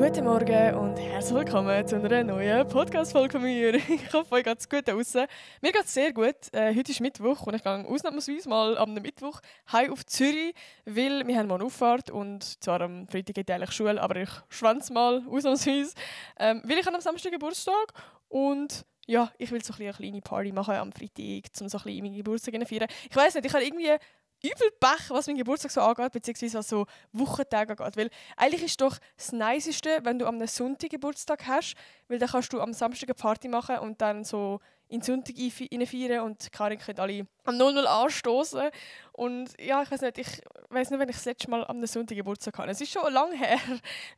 Guten Morgen und herzlich willkommen zu einer neuen Podcast-Folge von mir. Ich hoffe, euch geht es gut draussen. Mir geht es sehr gut. Heute ist Mittwoch und ich gehe ausnahmsweise mal am Mittwoch heim auf Zürich, weil wir haben mal eine Auffahrt und zwar am Freitag geht eigentlich Schule, aber ich schwänze mal ausnahmsweise, weil ich habe am Samstag Geburtstag und ja, ich will so ein eine kleine Party machen am Freitag, um so ein bisschen meinen Geburtstag zu feiern. Ich weiss nicht, ich habe irgendwie übel Pech, was mein Geburtstag so angeht, beziehungsweise was so Wochentage angeht. Weil eigentlich ist doch das Niceste, wenn du am Sonntag Geburtstag hast, weil dann kannst du am Samstag eine Party machen und dann so in den Sonntag feiern und Karin können alle am 00 anstoßen. Und ja, ich weiss nicht, wenn ich das letzte Mal am Sonntag Geburtstag hatte. Es ist schon lange her,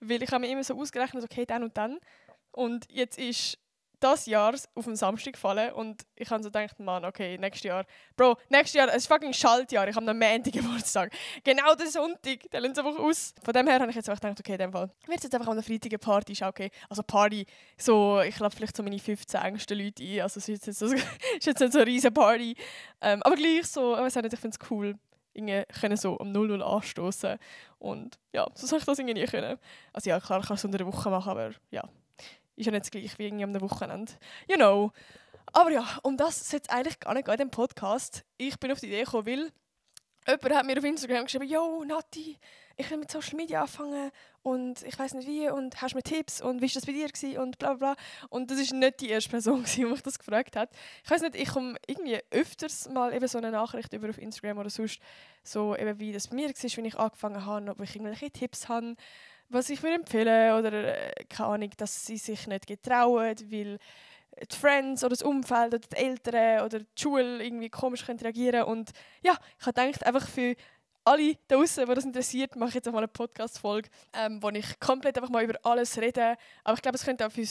weil ich habe mir immer so ausgerechnet, okay, dann und dann. Und jetzt ist das Jahr auf den Samstag gefallen und ich habe so gedacht, Mann, okay, nächstes Jahr, es ist fucking Schaltjahr, ich habe am Montag Geburtstag. Genau den Sonntag, der lässt einfach aus. Von dem her habe ich jetzt auch gedacht, okay, in dem Fall wird es jetzt einfach am Freitag eine Party, ist auch okay. Also Party, so, ich lade vielleicht so meine 15 engsten Leute ein, also es ist jetzt nicht so eine riesen Party. Aber gleich so, ich weiß nicht, ich finde es cool, können so um 00 anstoßen und ja, so soll ich das irgendwie nie können. Also ja, klar, ich kann es unter der Woche machen, aber ja. Ist ja nicht das gleiche wie irgendwie am Wochenende. You know. Aber ja, um das soll es eigentlich gar nicht gehen in diesem Podcast. Ich bin auf die Idee gekommen, weil jemand hat mir auf Instagram geschrieben, «Yo, Nati, ich will mit Social Media anfangen und ich weiss nicht wie und hast du mir Tipps und wie war das bei dir gewesen?» und bla bla bla. Und das war nicht die erste Person, die mich das gefragt hat. Ich weiss nicht, ich komme irgendwie öfters mal eben so eine Nachricht über auf Instagram oder sonst, so eben wie das bei mir war, wenn ich angefangen habe, ob ich irgendwelche Tipps habe, was ich würde empfehlen oder keine Ahnung, dass sie sich nicht getrauen, weil die Friends oder das Umfeld oder die Eltern oder die Schule irgendwie komisch reagieren können. Und ja, ich habe gedacht, einfach für alle da draussen, die das interessiert, mache ich jetzt auch mal eine Podcast-Folge, wo ich komplett einfach mal über alles rede. Aber ich glaube, es könnte auch für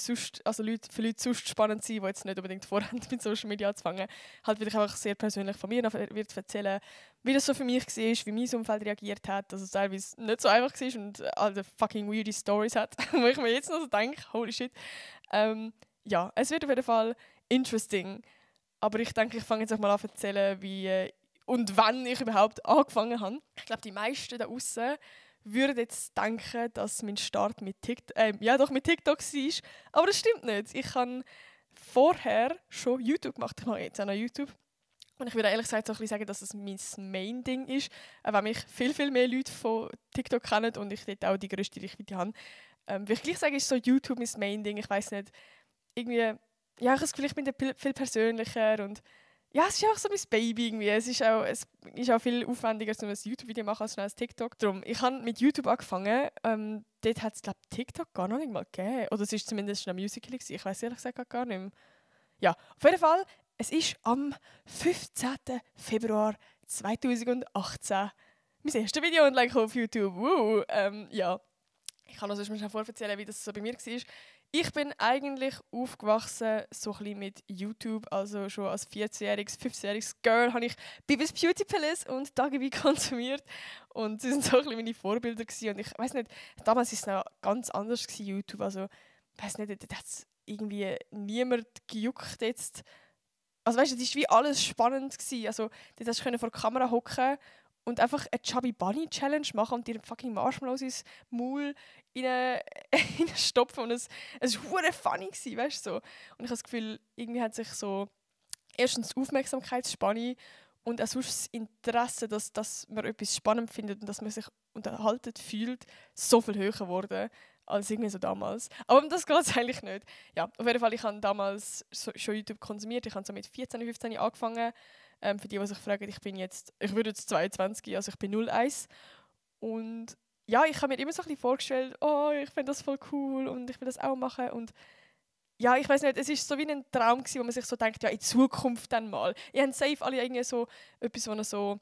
Leute sonst spannend sein, die jetzt nicht unbedingt vorhaben, mit Social Media anzufangen. Halt, weil ich einfach sehr persönlich von mir erzählen, wie das so für mich war, wie mein Umfeld reagiert hat, dass es teilweise nicht so einfach war und all die fucking weirde Stories hat, wo ich mir jetzt noch so denke, holy shit. Ja, es wird auf jeden Fall interesting. Aber ich denke, ich fange jetzt auch mal an zu erzählen, wie und wann ich überhaupt angefangen habe. Ich glaube, die meisten da draussen würden jetzt denken, dass mein Start mit TikTok war. Aber das stimmt nicht. Ich habe vorher schon YouTube gemacht. Ich mache jetzt auch noch YouTube. Und ich würde ehrlich gesagt so ein bisschen sagen, dass es mein Main-Ding ist. Auch wenn mich viel, viel mehr Leute von TikTok kennen und ich dort auch die grösste Reichweite habe. Würde ich gleich sagen, ist so YouTube mein Main-Ding. Ich weiss nicht, irgendwie, ja, ich habe das Gefühl, ich bin viel persönlicher und ja, es ist auch so mein Baby irgendwie. Es ist auch viel aufwendiger, um ein YouTube-Video zu machen, als schnell ein TikTok. Darum, ich habe mit YouTube angefangen. Dort hat es, glaube ich, TikTok gar noch nicht mal gegeben. Oder es war zumindest schon ein Musical. Ich weiß ehrlich gesagt gar nicht mehr. Ja, auf jeden Fall, es ist am 15. Februar 2018 mein erstes Video online auf YouTube. Ja, ich kann also schon mal vorerzählen, wie das so bei mir war. Ich bin eigentlich aufgewachsen so ein bisschen mit YouTube, also schon als 14-jähriges, 15-jähriges Girl habe ich Bibis Beauty Palace und Dagibi konsumiert und sie waren so ein bisschen meine Vorbilder gewesen. Und ich weiß nicht, damals war es noch ganz anders gewesen, YouTube, also ich weiß nicht, da hat es irgendwie niemand gejuckt jetzt. Also weißt du, das war wie alles spannend gewesen. Also dort hast du vor der Kamera hocken und einfach eine Chubby Bunny Challenge machen und dir fucking Marshmallows ins Maul stopfen und es war verdammt funny gewesen, weißt du, so. Und ich habe das Gefühl, irgendwie hat sich so erstens die Aufmerksamkeitsspanne und auch sonst das Interesse, dass man etwas spannend findet und dass man sich unterhalten fühlt, so viel höher geworden als irgendwie so damals. Aber um das geht es eigentlich nicht. Ja, auf jeden Fall, ich habe damals schon YouTube konsumiert. Ich habe so mit 14, 15 angefangen. Für die sich fragen, ich würde jetzt 22, also ich bin 01. Und ja, ich habe mir immer so ein bisschen vorgestellt, oh, ich finde das voll cool und ich will das auch machen. Und ja, ich weiß nicht, es war so wie ein Traum gewesen, wo man sich so denkt, ja, in Zukunft dann mal. Ihr habt safe alle irgendwie so etwas, wo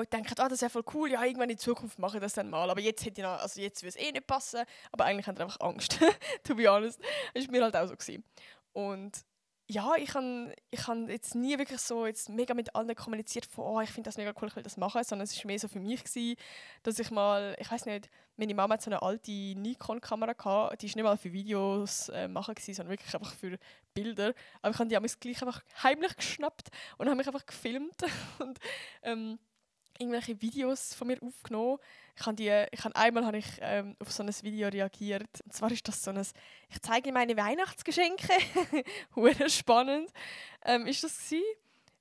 ich denke, das ist ja voll cool, ja, irgendwann in Zukunft mache ich das dann mal. Aber jetzt würde es eh nicht passen. Aber eigentlich haben wir einfach Angst, to be honest. Das war mir halt auch so gewesen. Und ja, ich han jetzt nie wirklich so jetzt mega mit allen kommuniziert von, oh, ich finde das mega cool, ich will das machen, sondern es war mehr so für mich gewesen, dass ich mal, ich weiß nicht, meine Mama hat so eine alte Nikon-Kamera gehabt, die war nicht mal für Videos machen gewesen, sondern wirklich einfach für Bilder. Aber ich habe die gleich einfach heimlich geschnappt und habe mich einfach gefilmt und irgendwelche Videos von mir aufgenommen. Einmal habe ich auf so ein Video reagiert. Und zwar ist das so ein «Ich zeige meine Weihnachtsgeschenke». Hure spannend. Ist das gewesen.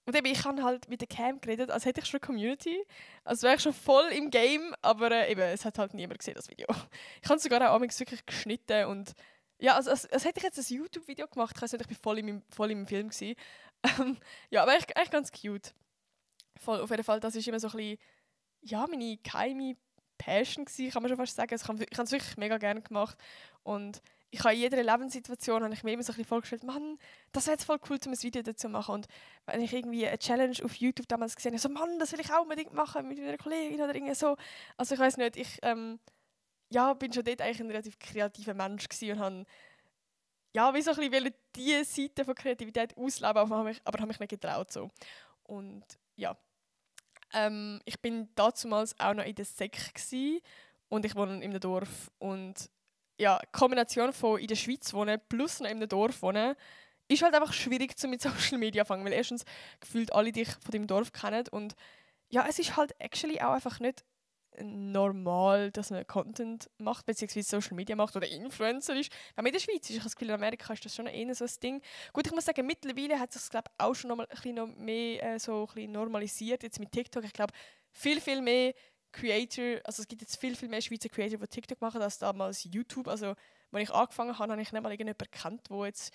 Und eben, ich habe halt mit der Cam geredet, als hätte ich schon eine Community. Also wäre ich schon voll im Game, aber eben, es hat halt niemand gesehen, das Video. Ich habe sogar auch amigs wirklich geschnitten und ja, als hätte ich jetzt ein YouTube-Video gemacht. Ich weiß nicht, ich war voll im Film gewesen. Ja, aber echt ganz cute. Voll, auf jeden Fall, das ist immer so ein bisschen, ja, meine geheime Passion gewesen, kann man schon fast sagen. Also ich habe es wirklich mega gerne gemacht und ich habe in jeder Lebenssituation habe ich mir immer so ein bisschen vorgestellt, Mann, das wäre jetzt voll cool, um ein Video dazu zu machen. Und wenn ich irgendwie eine Challenge auf YouTube damals gesehen habe, so, Mann, das will ich auch unbedingt machen mit meiner Kollegin oder irgendwie so. Also ich weiß nicht, ich bin schon dort eigentlich ein relativ kreativer Mensch gewesen und habe wie so ein bisschen diese Seite von Kreativität ausleben, aber habe mich nicht getraut. So. Und ja, ich bin damals auch noch in der Sek und ich wohne in einem Dorf. Und ja, die Kombination von in der Schweiz wohnen plus noch in einem Dorf wohnen, ist halt einfach schwierig mit Social Media anfangen, weil erstens gefühlt alle dich von deinem Dorf kennen und ja, es ist halt actually auch einfach nicht normal, dass man Content macht, beziehungsweise Social Media macht oder Influencer ist. Wenn man in der Schweiz ist, ich habe das Gefühl, in Amerika ist das schon eher so ein Ding. Gut, ich muss sagen, mittlerweile hat es sich auch schon noch mal ein bisschen noch mehr so ein bisschen normalisiert, jetzt mit TikTok. Ich glaube, viel mehr Creator, also es gibt jetzt viel mehr Schweizer Creator, die TikTok machen, als damals YouTube. Also, als ich angefangen habe, habe ich nicht mal irgendjemanden gekannt, der jetzt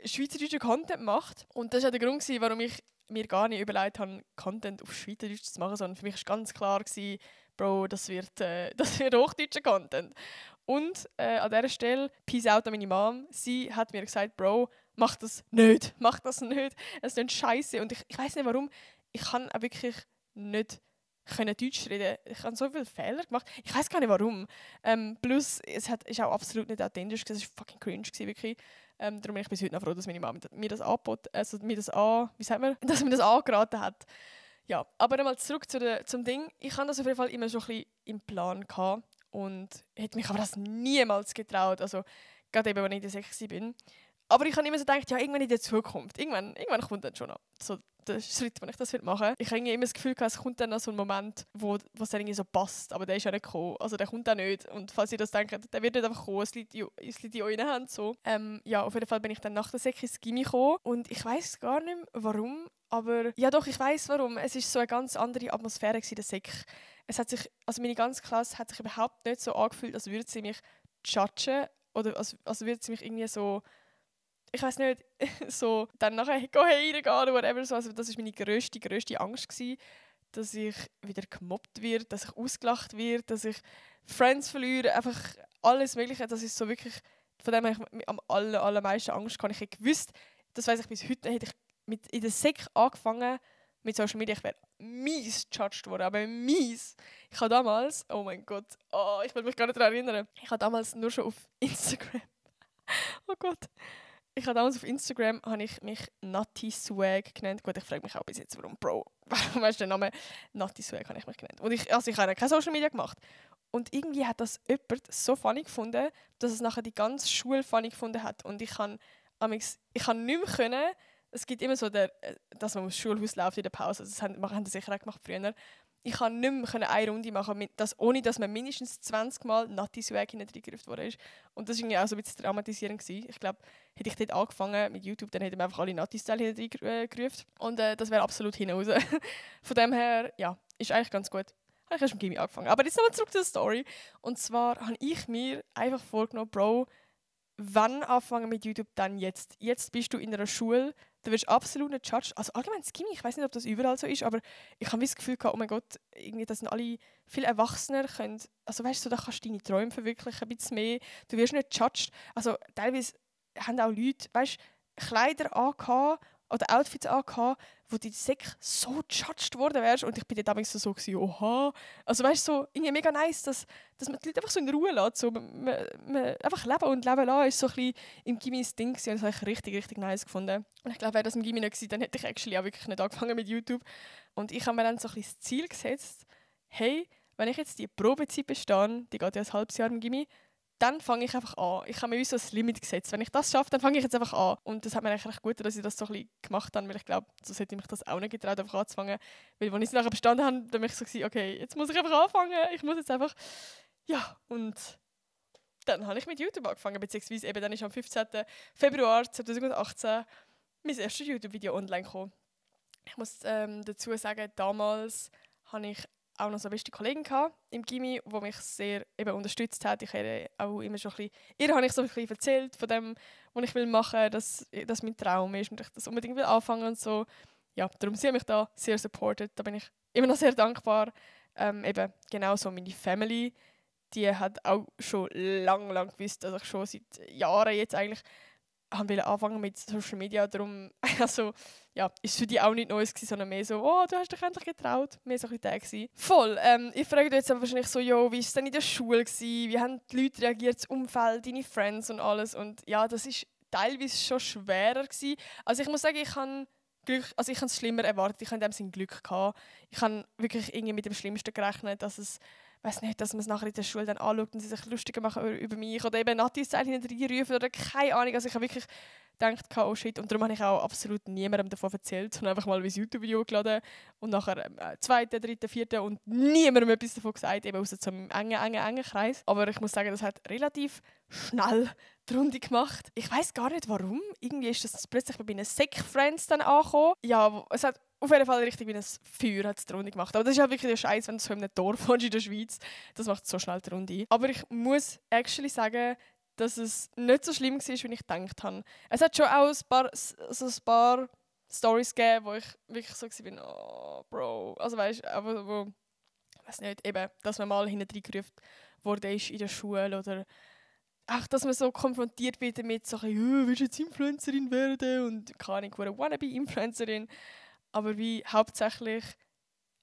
schweizerdeutschen Content macht. Und das war auch der Grund, warum ich mir gar nicht überlegt habe, Content auf Schweizerdeutsch zu machen, sondern für mich war ganz klar, Bro, das wird hochdeutscher Content. Und an dieser Stelle, Peace out an meine Mom, sie hat mir gesagt, Bro, mach das nicht. Es ist scheiße. Und ich weiß nicht warum, ich kann auch wirklich nicht Deutsch reden. Ich habe so viele Fehler gemacht. Ich weiß gar nicht warum. Plus, es ist auch absolut nicht authentisch. Es war fucking cringe, wirklich. Darum bin ich bis heute noch froh, dass meine Mom mir das dass mir das angeraten hat. Ja, aber einmal zurück zum Ding. Ich hatte das auf jeden Fall immer schon ein bisschen im Plan gehabt und hätte mich aber das niemals getraut. Also, gerade eben, wenn ich in der 6 bin. Aber ich habe immer so gedacht, ja, irgendwann in der Zukunft. Irgendwann kommt dann schon noch so der Schritt, wo ich das machen will. Ich habe immer das Gefühl, es kommt dann noch so ein Moment, wo es dann irgendwie so passt. Aber der ist ja nicht gekommen. Also der kommt auch nicht. Und falls ihr das denkt, der wird nicht einfach kommen. Es liegt in euren Händen so. Ja, auf jeden Fall bin ich dann nach der Sek ins Gymi gekommen. Und ich weiss gar nicht mehr, warum. Aber ja doch, ich weiss warum. Es war so eine ganz andere Atmosphäre in der Sek. Also meine ganze Klasse hat sich überhaupt nicht so angefühlt, als würde sie mich judgen. Oder als würde sie mich irgendwie so... Ich weiß nicht, so dann nachher reingehen oder whatever. So. Also das war meine grösste Angst gewesen, dass ich wieder gemobbt werde, dass ich ausgelacht werde, dass ich Friends verliere, einfach alles Mögliche. Das ist so wirklich, von dem habe ich am allermeisten Angst gehabt. Ich hätte gewusst, das weiss ich bis heute, hätte ich in der Sek angefangen mit Social Media, ich wäre mies gejudged worden, aber mies. Ich habe damals, oh mein Gott, ich will mich gar nicht daran erinnern, ich habe damals nur schon auf Instagram, oh Gott, ich habe damals auf Instagram mich Natti Swag genannt. Gut, ich frage mich auch bis jetzt, warum, Bro. Warum hast du den Namen Natti Swag habe ich mich genannt? Und ich habe keine Social Media gemacht. Und irgendwie hat das jemand so funny gefunden, dass es nachher die ganze Schule funny gefunden hat. Und ich kann nicht mehr können. Es gibt immer so, dass man aufs Schulhaus läuft in der Pause. Das haben das sicher auch gemacht früher. Ich kann nicht mehr eine Runde machen, ohne dass man mindestens 20 Mal Natti Swag hineingerufen wurde. Und das war irgendwie auch so ein bisschen dramatisierend gewesen. Ich glaube, hätte ich dort angefangen mit YouTube, dann hätten wir einfach alle Natti-Style hineingerufen. Und das wäre absolut hinaus. Von dem her, ja, ist eigentlich ganz gut. Habe ich erst mit Gymi angefangen. Aber jetzt nochmal zurück zur Story. Und zwar habe ich mir einfach vorgenommen, Bro, wann anfangen mit YouTube, dann jetzt. Jetzt bist du in einer Schule, du wirst absolut nicht judged. Also allgemein das Gymi, ich weiß nicht, ob das überall so ist, aber ich habe das Gefühl gehabt, oh mein Gott, irgendwie, das sind alle viel erwachsener, also weißt du, da kannst du deine Träume verwirklichen, ein bisschen mehr. Du wirst nicht judged. Also teilweise haben auch Leute, weißt, Kleider angehabt oder Outfits angehabt, wo die Sek so judged worden wärst. Und ich bin dann damals so gewesen, oha. Also weißt du, so irgendwie mega nice, dass man die Leute einfach so in Ruhe lässt. So, man einfach leben und leben lassen ist so ein bisschen im Gymi das Ding gewesen. Und das habe ich richtig nice gefunden. Und ich glaube, wäre das im Gymi nicht gewesen, dann hätte ich actually auch wirklich nicht angefangen mit YouTube. Und ich habe mir dann so ein bisschen das Ziel gesetzt, hey, wenn ich jetzt die Probezeit bestehe, die geht ja ein halbes Jahr im Gymi, dann fange ich einfach an. Ich habe mir so ein Limit gesetzt. Wenn ich das schaffe, dann fange ich jetzt einfach an. Und das hat mir eigentlich recht gut, dass ich das so ein bisschen gemacht habe, weil ich glaube, sonst hätte ich mich das auch nicht getraut, einfach anzufangen. Weil als ich es nachher bestanden habe, dann bin ich so gewesen, okay, jetzt muss ich einfach anfangen. Ich muss jetzt einfach, ja, und dann habe ich mit YouTube angefangen, beziehungsweise eben dann ist am 15. Februar 2018 mein erstes YouTube-Video online gekommen. Ich muss dazu sagen, damals hatte ich auch noch so eine beste Kollegin im Gymi, die mich sehr eben unterstützt hat. Ich habe auch immer schon ein bisschen, ihr habe ich so ein bisschen erzählt von dem, was ich machen will, dass das mein Traum ist und ich das unbedingt will anfangen und so. Ja, darum sie haben mich da sehr supportet. Da bin ich immer noch sehr dankbar. Eben genauso meine Family, die hat auch schon lange gewusst, dass ich schon seit Jahren jetzt eigentlich wollte anfangen mit Social Media. Darum, also, ja, ist für die auch nicht Neues gewesen, sondern mehr so, oh, du hast dich endlich getraut. Mehr so ein bisschen gewesen. Voll. Ich frage jetzt aber wahrscheinlich so, jo, wie war es denn in der Schule gewesen? Wie haben die Leute reagiert, das Umfeld, deine Friends und alles? Und ja, das ist teilweise schon schwerer gewesen. Also ich muss sagen, ich habe es schlimmer erwartet. Ich habe in dem Sinne Glück gehabt. Ich habe wirklich irgendwie mit dem Schlimmsten gerechnet, dass es weiß nicht, dass man es nachher in der Schule dann anschaut und sie sich lustiger machen über mich oder eben Nati-Style hinterherrufen oder keine Ahnung. Also ich habe wirklich gedacht, oh shit. Und darum habe ich auch absolut niemandem davon erzählt, sondern einfach mal ein YouTube-Video geladen und nachher 2., 3., 4. und niemandem etwas davon gesagt, eben aus so einem engen Kreis. Aber ich muss sagen, das hat relativ schnell die Runde gemacht. Ich weiß gar nicht warum. Irgendwie ist das plötzlich bei meinen Sek-Friends dann angekommen. Ja, es hat auf jeden Fall richtig wie ein Feuer hat es die Runde gemacht. Aber das ist halt wirklich der Scheiß, wenn du so in einem Dorf wohnst in der Schweiz. Das macht so schnell die Runde. Aber ich muss actually sagen, dass es nicht so schlimm war, wie ich gedacht habe. Es hat schon auch ein paar Storys gegeben, wo ich wirklich so war, oh, Bro. Also weißt du, aber wo, ich weiß nicht, eben, dass man mal hinten reingerufen wurde in der Schule oder auch, dass man so konfrontiert wird damit, so, willst du jetzt Influencerin werden? Und keine Ahnung, eine Wannabe-Influencerin. Aber wie hauptsächlich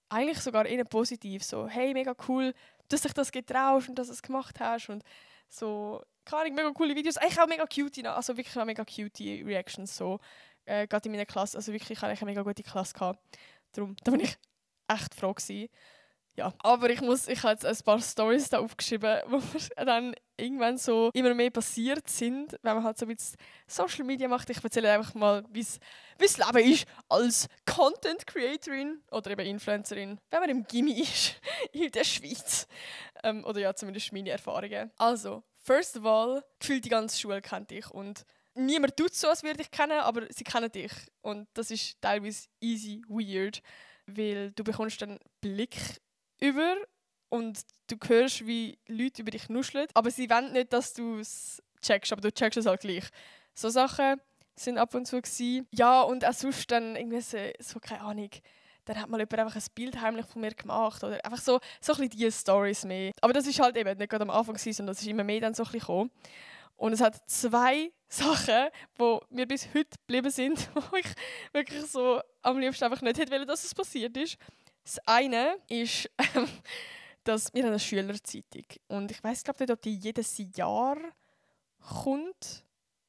eigentlich sogar eher positiv. So, hey, mega cool, dass du dich das getraust und dass du es gemacht hast. Und so, keine Ahnung, mega coole Videos. Eigentlich auch mega cute, also wirklich auch mega cute Reactions. So, gerade in meiner Klasse. Also wirklich, ich hatte eine mega gute Klasse gehabt. Darum, da bin ich echt froh gewesen. Ja, aber ich habe jetzt ein paar Storys da aufgeschrieben, wo mir dann irgendwann so immer mehr passiert sind, wenn man halt so ein bisschen Social Media macht. Ich erzähle einfach mal, wie das Leben ist als Content Creatorin oder eben Influencerin, wenn man im Gymi ist in der Schweiz. Oder ja, zumindest meine Erfahrungen. Also, first of all, gefühlt die ganze Schule kennt dich und niemand tut so, als würde ich kennen, aber sie kennen dich. Und das ist teilweise easy weird, weil du bekommst dann Blick über und du hörst, wie Leute über dich nuscheln, aber sie wollen nicht, dass du es checkst, aber du checkst es halt gleich. So Sachen sind ab und zu gewesen. Ja, und auch sonst dann irgendwie so keine Ahnung, dann hat mal jemand einfach ein Bild heimlich von mir gemacht oder einfach so ein bisschen diese Storys mehr. Aber das ist halt eben nicht gerade am Anfang gewesen, sondern das ist immer mehr dann so ein bisschen gekommen. Und es hat 2 Sachen, die mir bis heute geblieben sind, wo ich wirklich so am liebsten einfach nicht hätte wollen, dass es passiert ist. Das eine ist, dass wir eine Schülerzeitung und ich weiss glaube nicht, ob die jedes Jahr kommt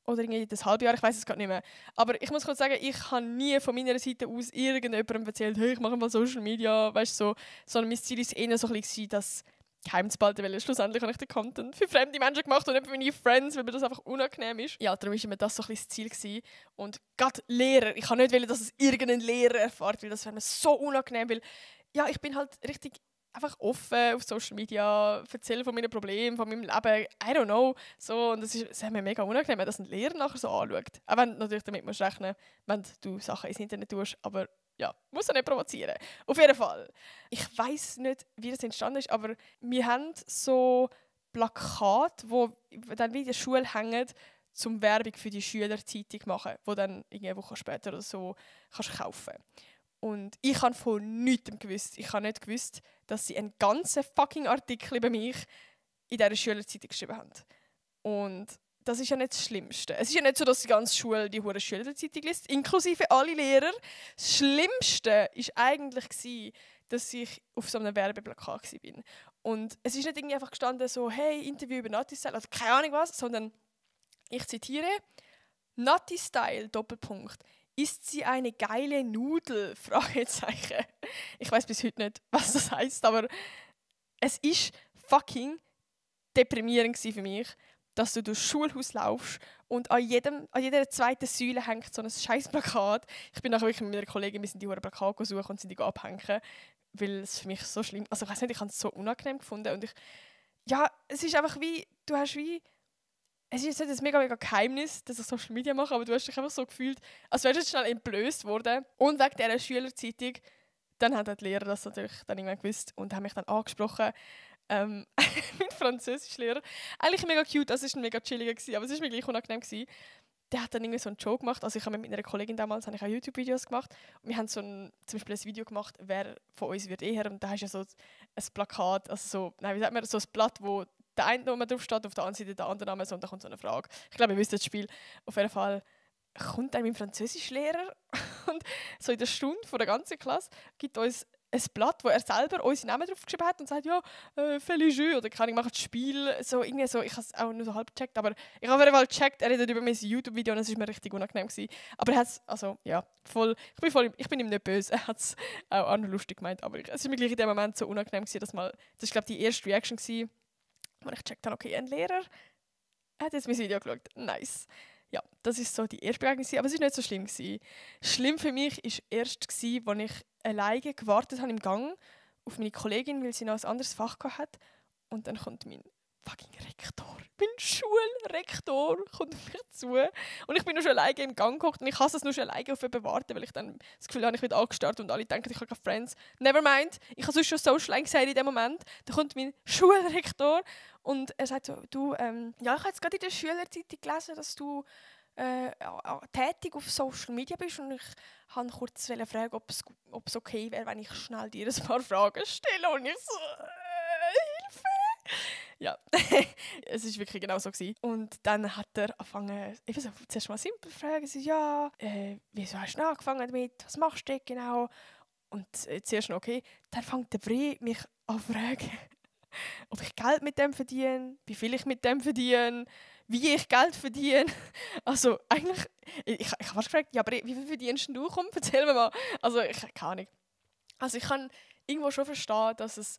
oder jedes Halbjahr, ich weiss es gerade nicht mehr. Aber ich muss kurz sagen, ich habe nie von meiner Seite aus irgendjemandem erzählt, hey, ich mache mal Social Media, weißt du, so. Sondern mein Ziel war eher so ein bisschen, das geheim zu behalten, weil schlussendlich habe ich den Content für fremde Menschen gemacht und nicht für meine Friends, weil mir das einfach unangenehm ist. Ja, darum war mir das so ein bisschen das Ziel gewesen. Und gerade Lehrer, ich kann nicht wollen, dass es irgendein Lehrer erfährt, weil das wäre mir so unangenehm, weil ja, ich bin halt richtig einfach offen auf Social Media, erzähle von meinen Problemen, von meinem Leben, I don't know. So, und es ist mir mega unangenehm, wenn das ein Lehrer nachher so anschaut. Auch wenn du natürlich damit musst rechnen, wenn du Sachen ins Internet tust, aber ja, muss er nicht provozieren. Auf jeden Fall. Ich weiss nicht, wie das entstanden ist, aber wir haben so Plakate, die dann wie in der Schule hängen, zum Werbung für die Schülerzeitung machen, die dann eine Woche später oder so kannst kaufen. Und ich habe von nichts gewusst. Ich habe nicht gewusst, dass sie einen ganzen fucking Artikel über mich in dieser Schülerzeitung geschrieben haben. Und das ist ja nicht das Schlimmste. Es ist ja nicht so, dass die ganze Schule die hure Schülerzeitung liest, inklusive alle Lehrer. Das Schlimmste war eigentlich, dass ich auf so einem Werbeplakat war. Und es ist nicht irgendwie einfach gestanden so, hey, Interview über Nati-Style, oder keine Ahnung was, sondern ich zitiere, Nati-Style, Doppelpunkt. Ist sie eine geile Nudel? Fragezeichen. Ich weiß bis heute nicht, was das heisst, aber es ist fucking deprimierend für mich, dass du durchs Schulhaus laufst und an jeder zweiten Säule hängt so ein scheiß Plakat. Ich bin nachher wirklich mit meiner Kollegin, wir sind die Plakate suchen und sind die abhängen, weil es für mich so schlimm, also ich weiß nicht, ich habe es so unangenehm gefunden und es ist einfach wie, du hast wie, es ist jetzt nicht ein mega Geheimnis, dass ich Social Media mache, aber du hast dich einfach so gefühlt, als wärst du jetzt schnell entblößt worden. Und wegen dieser Schülerzeitung, dann haben die Lehrer das natürlich dann irgendwann gewusst und haben mich dann angesprochen. Mein Französischlehrer. Eigentlich mega cute, das war ein mega chilliger, aber es war mir gleich unangenehm. Der hat dann irgendwie so einen Joke gemacht. Also ich habe mit meiner Kollegin damals auch YouTube-Videos gemacht. Und wir haben zum Beispiel ein Video gemacht, wer von uns wird eher. Und da hast du ja so ein Plakat, also so, nein, wie sagt man, so ein Blatt, wo der eine Name drauf steht, auf der anderen Seite der andere Name, und da kommt so eine Frage. Ich glaube, ihr wisst das Spiel. Auf jeden Fall kommt dann mein Französischlehrer und so in der Stunde von der ganzen Klasse gibt uns ein Blatt, wo er selber unsere Namen drauf geschrieben hat und sagt, ja, «Fais jeu» oder «Kann ich machen das Spiel», so irgendwie so. Ich habe es auch nur so halb gecheckt, aber ich habe auf jeden Fall gecheckt, er redet über mein YouTube-Video und es war mir richtig unangenehm gewesen. Aber er hat es, also ja, ich bin ihm nicht böse, er hat es auch noch lustig gemeint, aber es war mir gleich in dem Moment so unangenehm gewesen, das war, glaube ich, die erste Reaction gewesen, wo ich gecheckt habe, okay, ein Lehrer hat jetzt mein Video geschaut, nice. Ja, das war so die erste Begegnung, aber es war nicht so schlimm gewesen. Schlimm für mich war erst, als ich alleine gewartet habe im Gang auf meine Kollegin, weil sie noch ein anderes Fach hatte. Und dann kommt mein fucking Rektor, mein Schulrektor, kommt auf mich zu. Und ich bin noch schon alleine im Gang gehockt und ich hasse es nur schon alleine auf jemanden warten, weil ich dann das Gefühl habe, ich werde angestarrt und alle denken, ich habe keine Friends. Nevermind, ich habe sonst schon social gesagt in dem Moment. Da kommt mein Schulrektor und er sagt so, du, ja, ich habe jetzt gerade in der Schülerzeitung gelesen, dass du tätig auf Social Media bist und ich wollte kurz fragen, ob es okay wäre, wenn ich schnell dir ein paar Fragen stelle und ich so, Hilfe! Ja, es war wirklich genau so gewesen. Und dann hat er angefangen, eben so, zuerst mal simpel fragen, so, ja, wieso hast du angefangen damit, was machst du genau? Und zuerst noch okay, dann fängt der Bre mich an zu fragen, ob ich Geld mit dem verdiene, wie viel ich mit dem verdiene, wie ich Geld verdiene. Also eigentlich, ich habe fast gefragt, ja, aber wie viel verdienst du? Komm, erzähl mir mal. Also ich habe keine Ahnung. Also ich kann irgendwo schon verstehen, dass es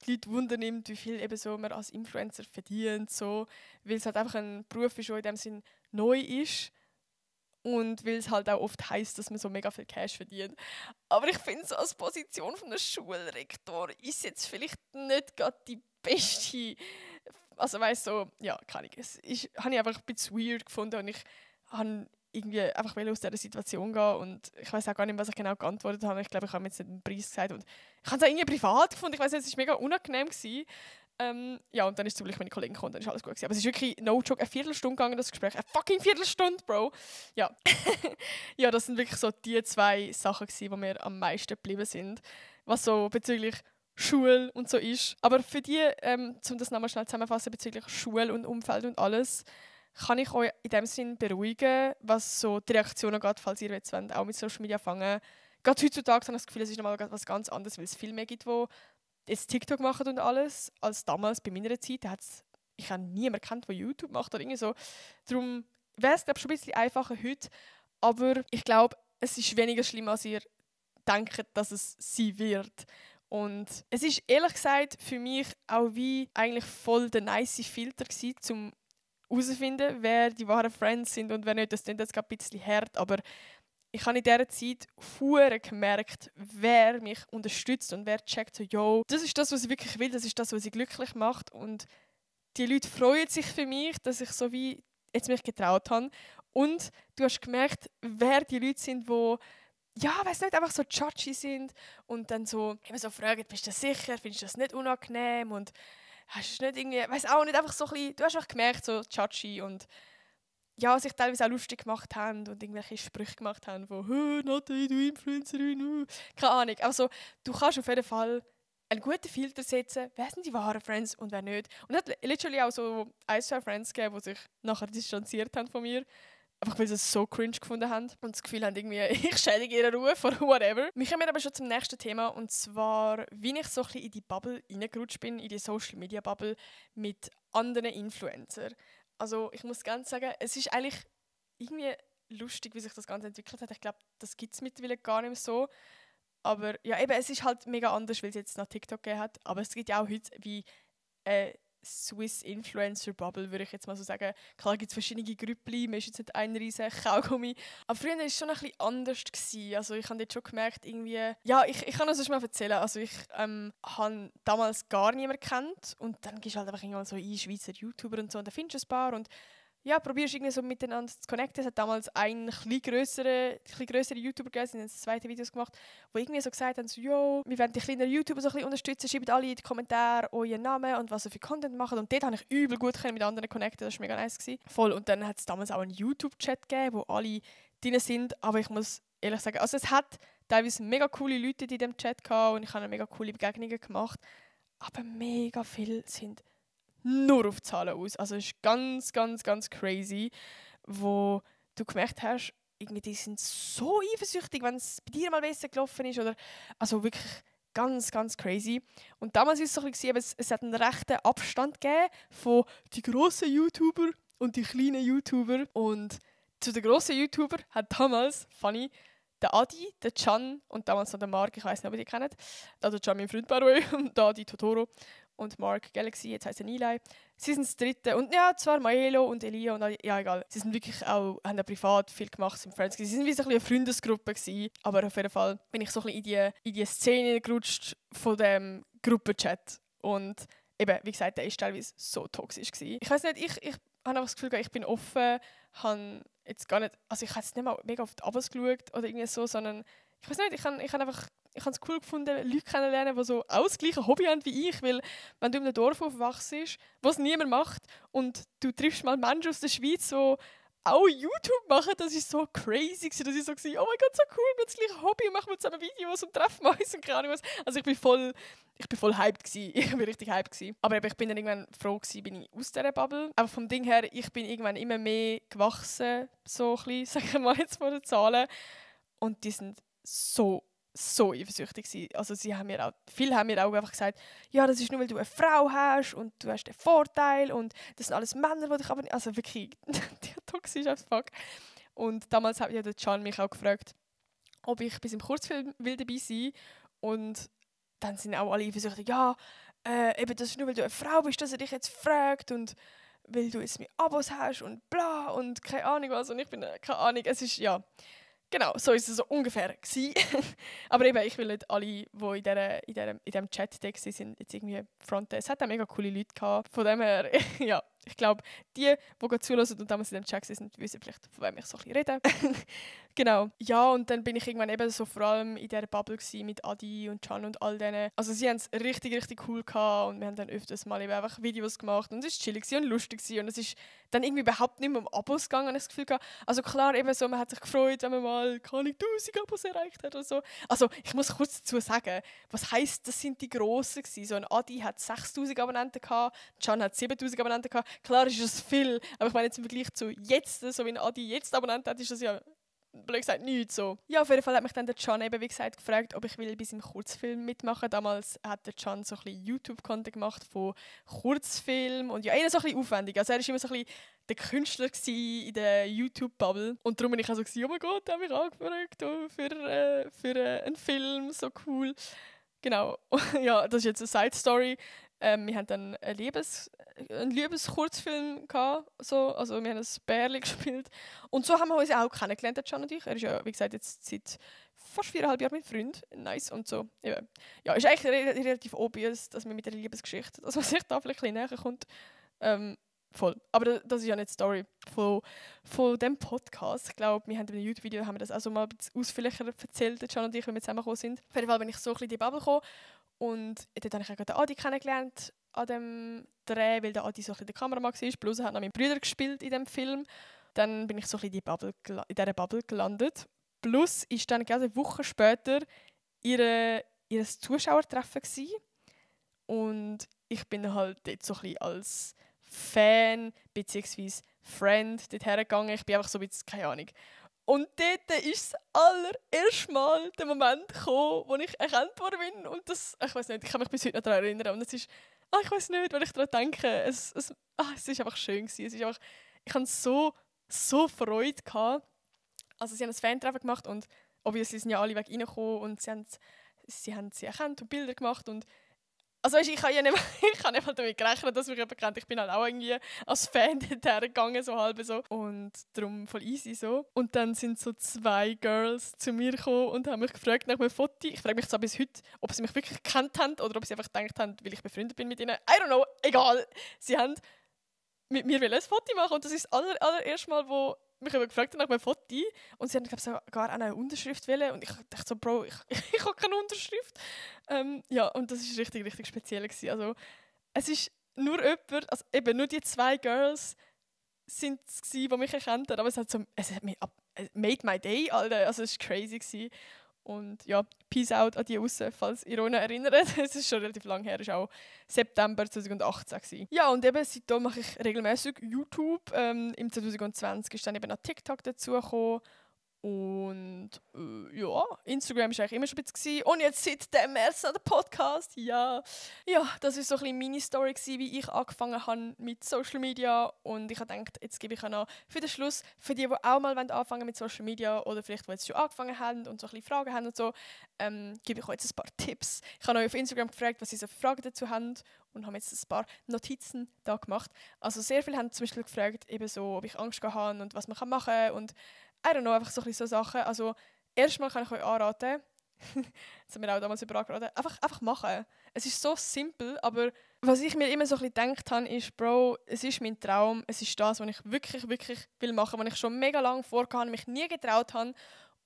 die Leute wundernimmt, wie viel eben so man als Influencer verdient, so, weil es halt einfach ein Beruf ist, der in dem Sinn neu ist und weil es halt auch oft heisst, dass man so mega viel Cash verdient. Aber ich finde, so als Position von einem Schulrektor ist jetzt vielleicht nicht gerade die beste. Also weißt so, ja, keine Ahnung. Habe ich einfach ein bisschen weird gefunden und ich habe irgendwie einfach aus dieser Situation gehen und ich weiß auch gar nicht, was ich genau geantwortet habe. Ich glaube, ich habe mir jetzt nicht einen Preis gesagt und ich habe es auch irgendwie privat gefunden. Ich weiß nicht, es war mega unangenehm gewesen. Ja, und dann ist zum Glück meine Kollegin gekommen, dann ist alles gut gewesen. Aber es ist wirklich, no joke, eine Viertelstunde gegangen, das Gespräch. Eine fucking Viertelstunde, Bro! Ja. Ja, das sind wirklich so die zwei Sachen gewesen, die mir am meisten geblieben sind. Was so bezüglich Schule und so ist. Aber für die, um das nochmal schnell zusammenzufassen, bezüglich Schule und Umfeld und alles, kann ich euch in dem Sinn beruhigen, was so die Reaktionen geht, falls ihr jetzt auch mit Social Media fangen. Gerade heutzutage habe ich das Gefühl, es ist nochmal etwas ganz anderes, weil es viel mehr gibt, die jetzt TikTok machen und alles, als damals bei meiner Zeit. Ich habe niemanden kennt, der YouTube macht oder irgendwie so. Darum wäre es, glaube ich, schon ein bisschen einfacher heute. Aber ich glaube, es ist weniger schlimm, als ihr denkt, dass es sein wird. Und es ist ehrlich gesagt für mich auch wie eigentlich voll der nice Filter gewesen, um herauszufinden, wer die wahren Friends sind und wer nicht. Das klingt jetzt gerade ein bisschen hart, aber ich habe in dieser Zeit verdammt gemerkt, wer mich unterstützt und wer checkt so, yo, das ist das, was ich wirklich will, das ist das, was ich glücklich macht. Und die Leute freuen sich für mich, dass ich so wie jetzt mich getraut habe. Und du hast gemerkt, wer die Leute sind, die ja, weiß nicht, einfach so judgy sind und dann so, eben so fragen, bist du sicher, findest du das nicht unangenehm und hast du nicht irgendwie, weiß auch nicht, einfach so ein bisschen, du hast einfach gemerkt, so judgy und ja, sich teilweise auch lustig gemacht haben und irgendwelche Sprüche gemacht haben, von «Hey, Natalie, du Influencerin», keine Ahnung. Also du kannst auf jeden Fall einen guten Filter setzen, wer sind die wahren Friends und wer nicht. Und es hat literally auch so ein, zwei Friends gegeben, die sich nachher distanziert haben von mir. Einfach weil sie es so cringe gefunden haben und das Gefühl haben, irgendwie, ich schädige ihren Ruf oder whatever. Wir kommen aber schon zum nächsten Thema und zwar, wie ich so ein bisschen in die Bubble reingerutscht bin, in die Social Media Bubble mit anderen Influencern. Also ich muss ganz sagen, es ist eigentlich irgendwie lustig, wie sich das Ganze entwickelt hat. Ich glaube, das gibt es mittlerweile gar nicht mehr so. Aber ja, eben, es ist halt mega anders, weil es jetzt nach TikTok gegeben hat. Aber es gibt ja auch heute wie Swiss Influencer Bubble, würde ich jetzt mal so sagen. Klar gibt es verschiedene Grüppli, man ist jetzt nicht ein riesen Kaugummi. Aber früher war es schon ein bisschen anders gewesen. Also ich habe jetzt schon gemerkt, irgendwie... Ja, ich kann das schon mal erzählen. Also ich habe damals gar niemanden gekannt und dann gehst du halt einfach irgendwann so ein Schweizer YouTuber und so und dann findest du ein paar und ja, probierst irgendwie so miteinander zu connecten. Es hat damals einen etwas grösseren YouTuber gegeben, sie haben das zweite Videos gemacht, wo irgendwie so gesagt haben, so, yo, wir werden die kleinen YouTuber so ein bisschen unterstützen, schreibt alle in die Kommentare euren Namen und was sie für Content machen. Und dort habe ich übel gut mit anderen connecten, das war mega nice gewesen. Voll. Und dann hat es damals auch einen YouTube-Chat gegeben, wo alle drin sind, aber ich muss ehrlich sagen, also es hat teilweise mega coole Leute in diesem Chat gehabt und ich habe mega coole Begegnungen gemacht, aber mega viele sind nur auf Zahlen aus. Also es ist ganz, ganz, ganz crazy, wo du gemerkt hast, irgendwie die sind so eifersüchtig, wenn es bei dir mal besser gelaufen ist. Oder, also wirklich ganz, ganz crazy. Und damals war es so ein bisschen, es hat einen rechten Abstand gegeben von die grossen YouTuber und die kleinen YouTuber. Und zu den grossen YouTuber hat damals, funny, der Adi, der Can und damals noch der Mark, ich weiss nicht, ob ihr die kennt. Also Can, mein Freund, by the way, und der Adi Totoro. Und Mark Galaxy, jetzt heisst er Nilay. Sie sind das dritte. Und ja, zwar Maelo und Elia und alle, ja egal. Sie sind wirklich auch, haben ja privat viel gemacht, sind Friends gewesen. Sie sind wie so ein bisschen eine Freundesgruppe gewesen. Aber auf jeden Fall bin ich so ein bisschen in die Szene gerutscht von dem Gruppenchat. Und eben, wie gesagt, der war teilweise so toxisch gewesen. Ich weiss nicht, ich habe einfach das Gefühl, ich bin offen, habe jetzt gar nicht, also ich habe jetzt nicht mal mega auf die Abos geschaut oder irgendwie so, sondern ich weiß nicht, ich habe es cool gefunden, Leute kennenzulernen, die so auch das gleiche Hobby haben wie ich, weil wenn du in einem Dorf aufwachst, wo es niemand macht und du triffst mal Menschen aus der Schweiz, die auch YouTube machen, das ist so crazy gewesen, dass ich so war, oh mein Gott, so cool, wir haben das gleiche Hobby, machen wir zusammen Videos und treffen uns und keine Ahnung was. Also ich bin voll hyped gewesen. Ich bin richtig hyped gewesen. Aber eben, ich bin dann irgendwann froh gewesen, bin ich aus dieser Bubble. Aber vom Ding her, ich bin irgendwann immer mehr gewachsen, so ein bisschen, sagen wir mal jetzt von den Zahlen. Und die sind so eifersüchtig gewesen. Also viele haben mir auch einfach gesagt, ja, das ist nur, weil du eine Frau hast und du hast den Vorteil und das sind alles Männer, die dich aber nicht... Also wirklich, die toxisch als fuck. Und damals hat ja der Can mich auch gefragt, ob ich bis im Kurzfilm will dabei sein. Und dann sind auch alle eifersüchtig, ja, eben das ist nur, weil du eine Frau bist, dass er dich jetzt fragt und weil du jetzt mit Abos hast und bla und keine Ahnung was. Und ich bin, keine Ahnung, es ist, ja... Genau, so ist es so ungefähr gewesen. Aber eben, ich will nicht alle, die in diesem Chat da sind, jetzt irgendwie fronten. Es hat auch mega coole Leute gehabt. Von dem her, ja, ich glaube, die zulassen und damals in dem Chat sind, wissen vielleicht, von wem ich so ein bisschen rede. Genau. Ja, und dann bin ich irgendwann eben so vor allem in dieser Bubble mit Adi und Can und all denen. Also sie haben es richtig, richtig cool gehabt und wir haben dann öfters mal eben einfach Videos gemacht und es war chillig und lustig und es ist dann irgendwie überhaupt nicht mehr um Abos gegangen, habe ich das Gefühl gehabt. Also klar, eben so, man hat sich gefreut, wenn man mal, keine 1000 Abos erreicht hat oder so. Also ich muss kurz dazu sagen, was heisst, das sind die Grossen gewesen. So ein Adi hat 6000 Abonnenten gehabt, Can hat 7000 Abonnenten gehabt. Klar ist das viel, aber ich meine jetzt im Vergleich zu jetzt, so wie ein Adi jetzt Abonnenten hat, ist das ja blöd gesagt nichts so. Ja, auf jeden Fall hat mich dann der Can eben, wie gesagt, gefragt, ob ich will bis im Kurzfilm mitmachen. Damals hat der Can so ein bisschen YouTube-Content gemacht von Kurzfilm und ja, eher so ein bisschen aufwendig. Also er war immer so ein bisschen der Künstler in der YouTube-Bubble. Und darum bin ich auch so, oh mein Gott, der hat mich angefragt für einen Film, so cool. Genau. Ja, das ist jetzt eine Side-Story. Wir hatten dann einen Liebeskurzfilm gehabt, so. Also wir haben ein Bärli gespielt. Und so haben wir uns auch kennengelernt, der Can und ich. Er ist ja, wie gesagt, jetzt seit fast 4,5 Jahren mein Freund. Nice und so. Ja, ist eigentlich relativ obvious, dass man mit der Liebesgeschichte, dass man sich da vielleicht ein bisschen näher kommt. Voll. Aber das ist ja nicht die Story von diesem Podcast. Ich glaube, wir haben in einem YouTube-Video das auch so mal ein bisschen ausführlicher erzählt, der Can und ich, wenn wir zusammengekommen sind. Auf jeden Fall bin ich so ein bisschen in die Bubble gekommen. Und dort habe ich auch den Adi kennengelernt an dem Dreh, weil der Adi so ein bisschen der Kameramann war. Plus er hat noch meinen Bruder gespielt in dem Film. Dann bin ich so ein bisschen in dieser Bubble gelandet. Plus war dann gerade eine Woche später ihr Zuschauertreffen gewesen. Und ich bin halt dort so ein bisschen als Fan bzw. Friend dort hergegangen. Ich bin einfach so ein bisschen, keine Ahnung. Und dort ist das allererste Mal der Moment gekommen, wo ich erkannt worden bin. Und das, ich weiß nicht, ich kann mich bis heute noch daran erinnern. Und es ist, ich weiß nicht, wenn ich daran denke, es ist einfach schön gewesen. Es ist einfach, ich hatte so Freude gehabt. Also sie haben ein Fan-Treffen gemacht und obviously sind ja alle weg reingekommen und sie haben sie erkannt und Bilder gemacht. Und Also weißt, ich habe nicht mal damit gerechnet, dass mich jemand kennt. Ich bin halt auch irgendwie als Fan dorthin gegangen, so halb so. Und darum voll easy so. Und dann sind so 2 Girls zu mir gekommen und haben mich gefragt nach einem Foto. Ich frage mich zwar bis heute, ob sie mich wirklich gekannt haben oder ob sie einfach gedacht haben, weil ich befreundet bin mit ihnen. I don't know, egal. Sie haben mit mir ein Foto machen und das ist das allererste Mal, wo mich gefragt haben nach einem Foto und sie haben glaube sogar auch eine Unterschrift wollen und ich dachte so, Bro, ich habe keine Unterschrift. Ja, und das war richtig, richtig speziell gewesen. Also es ist nur jemand, also eben nur die 2 Girls sind es gewesen, die mich erkannt haben, aber es hat made my day, Alter. Also es war crazy gewesen. Und ja, Peace out an die raus, falls ihr euch noch erinnert. Es ist schon relativ lang her, es war auch September 2018 gewesen. Ja, und eben seitdem mache ich regelmäßig YouTube. Im 2020 ist dann eben noch TikTok dazugekommen. Und ja, Instagram war eigentlich immer schon ein bisschen. Und jetzt seit dem März noch der Podcast. Ja, das war so ein bisschen meine Story, wie ich angefangen habe mit Social Media. Und ich habe gedacht, jetzt gebe ich auch noch für den Schluss, für die auch mal anfangen mit Social Media oder vielleicht, die jetzt schon angefangen haben und so ein bisschen Fragen haben und so, gebe ich euch jetzt ein paar Tipps. Ich habe euch auf Instagram gefragt, was ihr so für Fragen dazu habt und habe jetzt ein paar Notizen da gemacht. Also sehr viele haben zum Beispiel gefragt, eben so, ob ich Angst habe und was man machen kann und I don't know, einfach so Sachen. Also, erstmal kann ich euch anraten, das haben wir auch damals übergeraten, einfach machen. Es ist so simpel, aber was ich mir immer so ein bisschen gedacht habe, ist, Bro, es ist mein Traum, es ist das, was ich wirklich, wirklich will machen, was ich schon mega lange vorgehabt, mich nie getraut habe.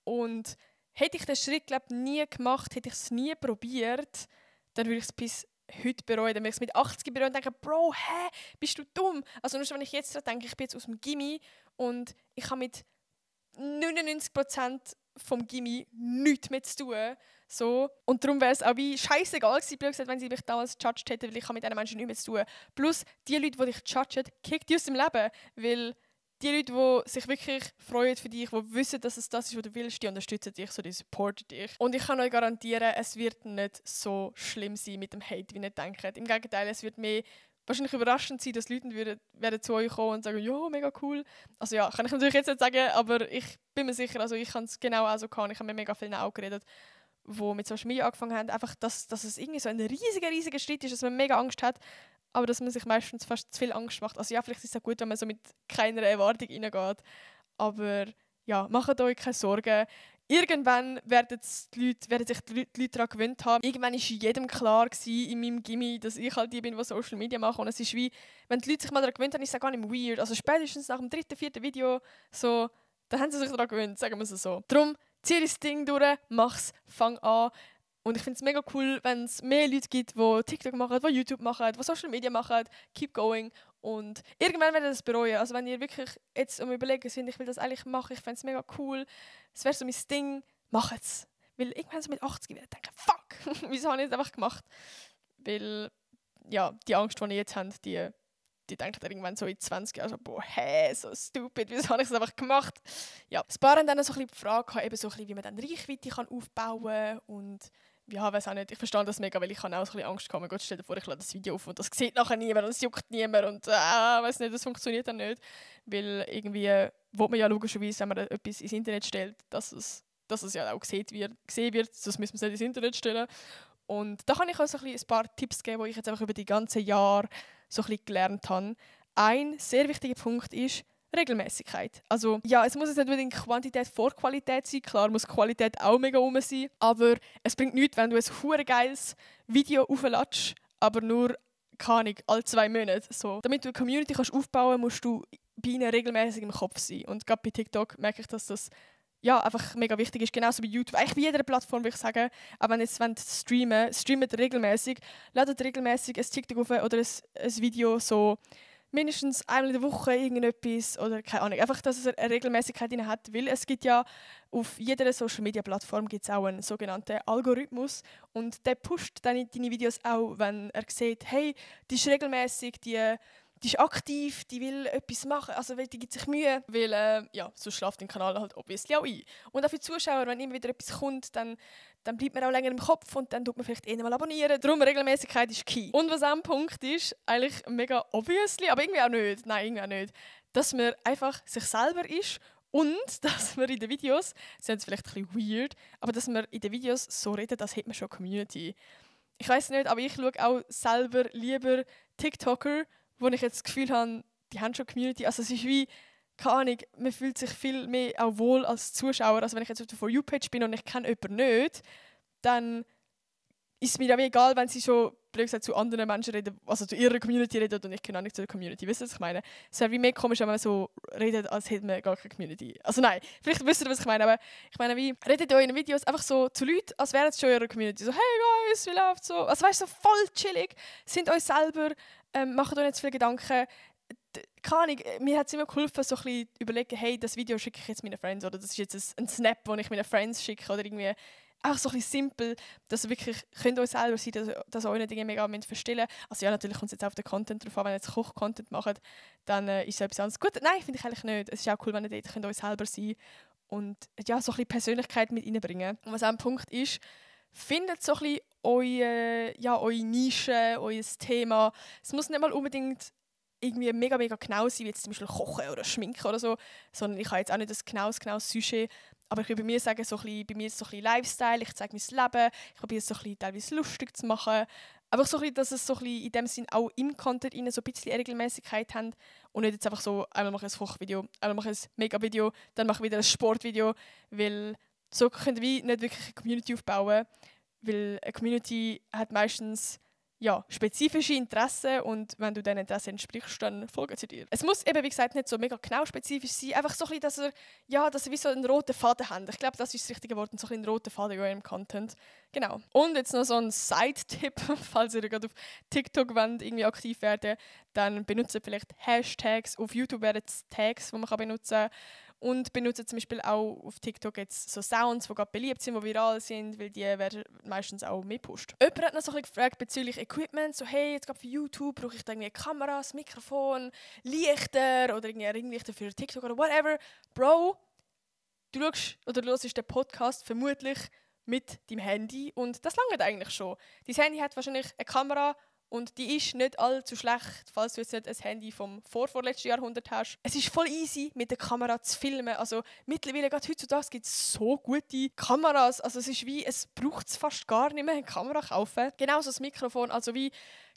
Und hätte ich den Schritt, glaube ich, nie gemacht, hätte ich es nie probiert, dann würde ich es bis heute bereuen. Dann würde ich es mit 80 bereuen und denken, Bro, bist du dumm? Also nur schon, wenn ich jetzt denke, ich bin jetzt aus dem Gymi und ich habe mit 99% vom Gymi nichts mehr zu tun. So. Und darum wäre es auch wie scheißegal gewesen, wenn sie mich damals gejudged hätten, weil ich mit diesen Menschen nichts mehr zu tun. Plus, die Leute, die dich judgen, kicken die aus dem Leben. Weil die Leute, die sich wirklich freuen für dich, die wissen, dass es das ist, was du willst, die unterstützen dich, so, die supporten dich. Und ich kann euch garantieren, es wird nicht so schlimm sein mit dem Hate, wie ihr denkt. Im Gegenteil, es wird mehr wahrscheinlich überraschend sein, dass Leute werden zu euch kommen und sagen, ja, mega cool. Also ja, kann ich natürlich jetzt nicht sagen, aber ich bin mir sicher, also ich kann es genau auch so kann. Ich habe mit mega vielen auch geredet, die mit Social Media angefangen haben, einfach, dass es irgendwie so ein riesiger Schritt ist, dass man mega Angst hat, aber dass man sich meistens fast zu viel Angst macht. Also ja, vielleicht ist es auch gut, wenn man so mit keiner Erwartung reingeht, aber ja, macht euch keine Sorgen. Irgendwann werden sich die Leute daran gewöhnt haben. Irgendwann war jedem klar in meinem Gymi, dass ich halt die bin, die Social Media mache. Und es ist wie, wenn die Leute sich mal daran gewöhnt haben, ist es gar nicht mehr weird. Also spätestens nach dem 3., 4. Video, so, da haben sie sich daran gewöhnt, sagen wir es so. Darum, zieh das Ding durch, mach's, fang an. Und ich finde es mega cool, wenn es mehr Leute gibt, die TikTok machen, die YouTube machen, die Social Media machen. Keep going. Und irgendwann werdet ihr das bereuen. Also wenn ihr wirklich jetzt überlegen seid, ich will das eigentlich machen, ich fände es mega cool, es wäre so mein Ding, macht es. Weil irgendwann so mit 80 werde ich denken, fuck, wieso habe ich das einfach gemacht? Weil, ja, die Angst, die ihr jetzt habt, die denkt irgendwann so in 20 Jahren, also, boah, so stupid, wieso habe ich das einfach gemacht? Ja, ein paar haben dann so ein bisschen gefragt, eben so ein bisschen, wie man dann Reichweite aufbauen kann und ja, weiß auch nicht, ich verstehe das mega, weil ich habe auch so ein bisschen Angst gehabt. Gott, stell dir vor, ich lade das Video auf und das sieht nachher niemand und es juckt niemand und weiß nicht, das funktioniert dann nicht. Weil irgendwie will man ja logischerweise, wenn man etwas ins Internet stellt, dass es ja auch gesehen wird, sonst müssen wir es nicht ins Internet stellen. Und da kann ich auch so ein paar Tipps geben, die ich jetzt einfach über die ganzen Jahre so ein bisschen gelernt habe. Ein sehr wichtiger Punkt ist Regelmäßigkeit. Also ja, es muss jetzt nicht unbedingt Quantität vor Qualität sein. Klar muss Qualität auch mega rum sein. Aber es bringt nichts, wenn du ein hure geiles Video aufladest, aber nur, keine Ahnung, alle 2 Monate. So. Damit du eine Community aufbauen kannst, musst du bei ihnen regelmäßig im Kopf sein. Und gerade bei TikTok merke ich, dass das ja, einfach mega wichtig ist. Genauso wie YouTube. Eigentlich bei jeder Plattform, würde ich sagen. Aber wenn ihr jetzt streamt regelmäßig, ladet regelmäßig ein TikTok auf oder ein Video so mindestens einmal in der Woche irgendetwas oder keine Ahnung. Einfach, dass es eine Regelmäßigkeit drin hat, weil es gibt ja auf jeder Social-Media-Plattform gibt's auch einen sogenannten Algorithmus und der pusht deine Videos auch, wenn er sieht, hey, die ist regelmäßig, die ist aktiv, die will etwas machen, also die gibt sich Mühe, weil ja, so schläft den Kanal halt obviously auch ein. Und auch für die Zuschauer, wenn immer wieder etwas kommt, dann bleibt man auch länger im Kopf und dann tut man vielleicht mal abonnieren. Darum Regelmäßigkeit ist key. Und was auch ein Punkt ist, eigentlich mega obviously, aber irgendwie auch nicht, dass man einfach sich selber ist und dass man in den Videos, das ist jetzt vielleicht ein bisschen weird, aber dass man in den Videos so redet, als hätte man schon eine Community. ich weiß nicht, aber ich schaue auch selber lieber TikToker, wo ich jetzt das Gefühl habe, die haben schon Community. Also es ist wie, keine Ahnung, man fühlt sich viel mehr auch wohl als Zuschauer. Also wenn ich jetzt auf der For You-Page bin und ich kenne jemanden nicht, dann ist es mir auch egal, wenn sie schon blöd gesagt, zu anderen Menschen reden, also zu ihrer Community reden und ich kenne auch nicht zu der Community. Wisst ihr, was ich meine? Es wäre wie mehr komisch, wenn man so redet, als hätte man gar keine Community. Also nein, vielleicht wisst ihr, was ich meine, aber ich meine, wie redet ihr in den Videos einfach so zu Leuten, als wären es schon ihre Community. So, hey guys, wie läuft's so? Also weißt du, so voll chillig, sind euch selber, macht euch nicht zu viele Gedanken. Keine Ahnung, mir hat es immer geholfen, so ein bisschen überlegen, hey, das Video schicke ich jetzt meinen Friends oder das ist jetzt ein Snap, den ich meinen Friends schicke oder irgendwie auch so ein bisschen simpel, dass ihr wirklich könnt euch selber sein, dass ihr eure Dinge mega verstehen. Also ja, natürlich kommt es jetzt auf den Content drauf an, wenn ihr jetzt Koch-Content macht, dann ist es etwas anderes. Gut, nein, finde ich eigentlich nicht. Es ist auch cool, wenn ihr dort könnt euch selber sein und ja, so ein bisschen Persönlichkeit mit reinbringen. Und was auch ein Punkt ist, findet so ein bisschen eure Nische, euer Thema. Es muss nicht mal unbedingt irgendwie mega genau sein, wie jetzt zum Beispiel Kochen oder Schminken oder so, sondern ich habe jetzt auch nicht das genaues Sujet. Aber ich würde bei mir sagen, bei mir ist es so ein bisschen Lifestyle, ich zeige mein Leben, ich probiere es so ein bisschen teilweise lustig zu machen. Aber so ein bisschen, dass es so ein bisschen in dem Sinn auch im Content so ein bisschen Regelmäßigkeit haben und nicht jetzt einfach so, einmal mache ich ein Kochvideo, einmal mache ich ein Mega-Video, dann mache ich wieder ein Sportvideo, weil so können wir nicht wirklich eine Community aufbauen, weil eine Community hat meistens spezifische Interessen und wenn du diesen Interessen entsprichst, dann folgen sie dir. Es muss eben, wie gesagt, nicht so mega genau spezifisch sein, einfach so ein bisschen, dass ihr wie so einen roten Faden habt. Ich glaube, das ist das richtige Wort, so ein einen roten Faden in eurem Content. Genau. Und jetzt noch so ein Side-Tipp, falls ihr gerade auf TikTok wollt, irgendwie aktiv werden, dann benutzt vielleicht Hashtags. Auf YouTube wären es Tags, die man benutzen kann. Und benutzen zum Beispiel auch auf TikTok jetzt so Sounds, die gerade beliebt sind, die viral sind, weil die werden meistens auch mehr gepusht. Jemand hat noch so ein bisschen gefragt bezüglich Equipment, so hey, jetzt gerade für YouTube brauche ich da irgendwie Kameras, Mikrofon, Lichter oder irgendwie Ringlichter für TikTok oder whatever. Bro, du schaust oder hörst den Podcast vermutlich mit deinem Handy und das langt eigentlich schon. Dein Handy hat wahrscheinlich eine Kamera, und die ist nicht allzu schlecht, falls du jetzt nicht ein Handy vom vorletzten Jahrhundert hast. Es ist voll easy, mit der Kamera zu filmen. Also mittlerweile, gerade heutzutage, gibt es so gute Kameras. Also es braucht es fast gar nicht mehr, eine Kamera kaufen. Genauso das Mikrofon. Also wie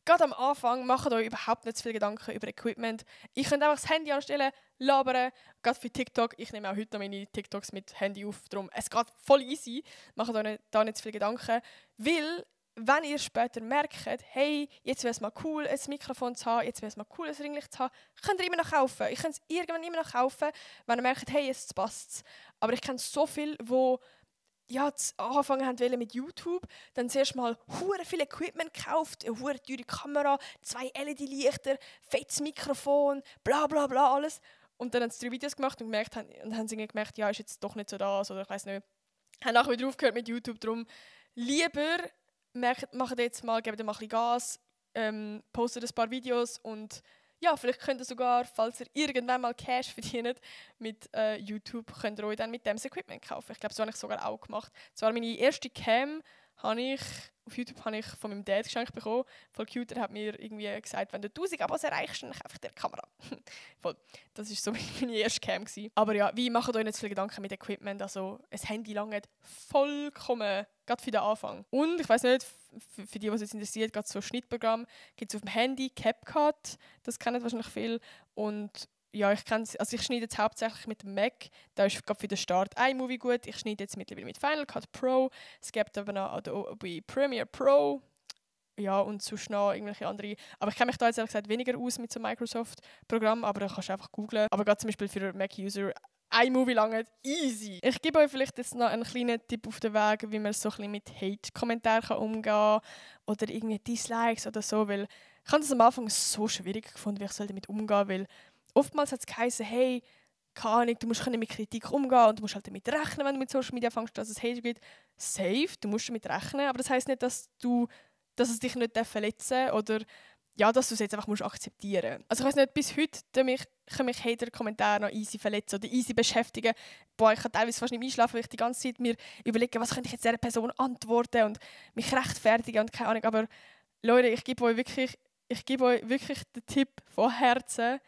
gerade am Anfang macht euch überhaupt nicht zu viel Gedanken über Equipment. Ich könnt einfach das Handy anstellen, labern. Gerade für TikTok. Ich nehme auch heute noch meine TikToks mit Handy auf. Darum, es geht voll easy. Macht euch da nicht zu viel Gedanken. Weil wenn ihr später merkt, hey, jetzt wäre es mal cool, ein Mikrofon zu haben, jetzt wäre es mal cool, ein Ringlicht zu haben, könnt ihr immer noch kaufen. Ich kann es irgendwann immer noch kaufen, wenn ihr merkt, hey, jetzt passt es. Aber ich kenne so viele, die angefangen haben mit YouTube, dann zuerst mal hure viel Equipment gekauft, eine hure teure Kamera, 2 LED-Lichter, fettes Mikrofon, bla bla bla, alles. Und dann haben sie 3 Videos gemacht und haben sie gemerkt, ja, ist jetzt doch nicht so das, oder ich weiß nicht. Haben nachher wieder aufgehört mit YouTube, darum lieber macht jetzt mal, gebt mal ein bisschen Gas, postet ein paar Videos und ja, vielleicht könnt ihr sogar, falls ihr irgendwann mal Cash verdient mit YouTube, könnt ihr euch dann mit dem Equipment kaufen. Ich glaube, so habe ich sogar auch gemacht. Zwar meine erste Cam habe ich auf YouTube von meinem Dad geschenkt bekommen. Voll cute, er hat mir irgendwie gesagt, wenn du 1000 Abos erreichst, dann kaufe ich dir eine Kamera. Voll. Das war so meine erste Cam gewesen. Aber ja, wie macht euch nicht so viele Gedanken mit Equipment? Also ein Handy langt vollkommen, gerade für den Anfang. Und ich weiss nicht, für die, was es interessiert, gerade so ein Schnittprogramm gibt es auf dem Handy, CapCut, das kennen wahrscheinlich viele. Und ja, ich schneide jetzt hauptsächlich mit dem Mac. Da ist gerade für den Start iMovie gut. Ich schneide jetzt mittlerweile mit Final Cut Pro. Es gibt aber noch Adobe Premiere Pro. Ja, und sonst noch irgendwelche andere. Aber ich kenne mich da jetzt ehrlich gesagt weniger aus mit so einem Microsoft-Programm. Aber da kannst du einfach googlen. Aber gerade zum Beispiel für Mac-User iMovie lange easy. Ich gebe euch vielleicht jetzt noch einen kleinen Tipp auf den Weg, wie man so ein bisschen mit Hate-Kommentaren umgehen kann. Oder irgendwie Dislikes oder so. Weil ich habe das am Anfang so schwierig gefunden, wie ich damit umgehen soll. Oftmals hat es geheißen, hey, keine Ahnung, du musst mit Kritik umgehen und du musst halt damit rechnen, wenn du mit Social Media fängst, dass es Hate gibt. Safe, du musst damit rechnen, aber das heisst nicht, dass es dich nicht verletzen darf oder ja, dass du es jetzt einfach akzeptieren musst. Also ich weiss nicht, bis heute können mich Hater-Kommentare noch easy verletzen oder easy beschäftigen. Boah, ich kann teilweise fast nicht einschlafen, weil ich die ganze Zeit mir überlege, was könnte ich jetzt dieser Person antworten und mich rechtfertigen und keine Ahnung. Aber Leute, ich gebe euch wirklich den Tipp von Herzen,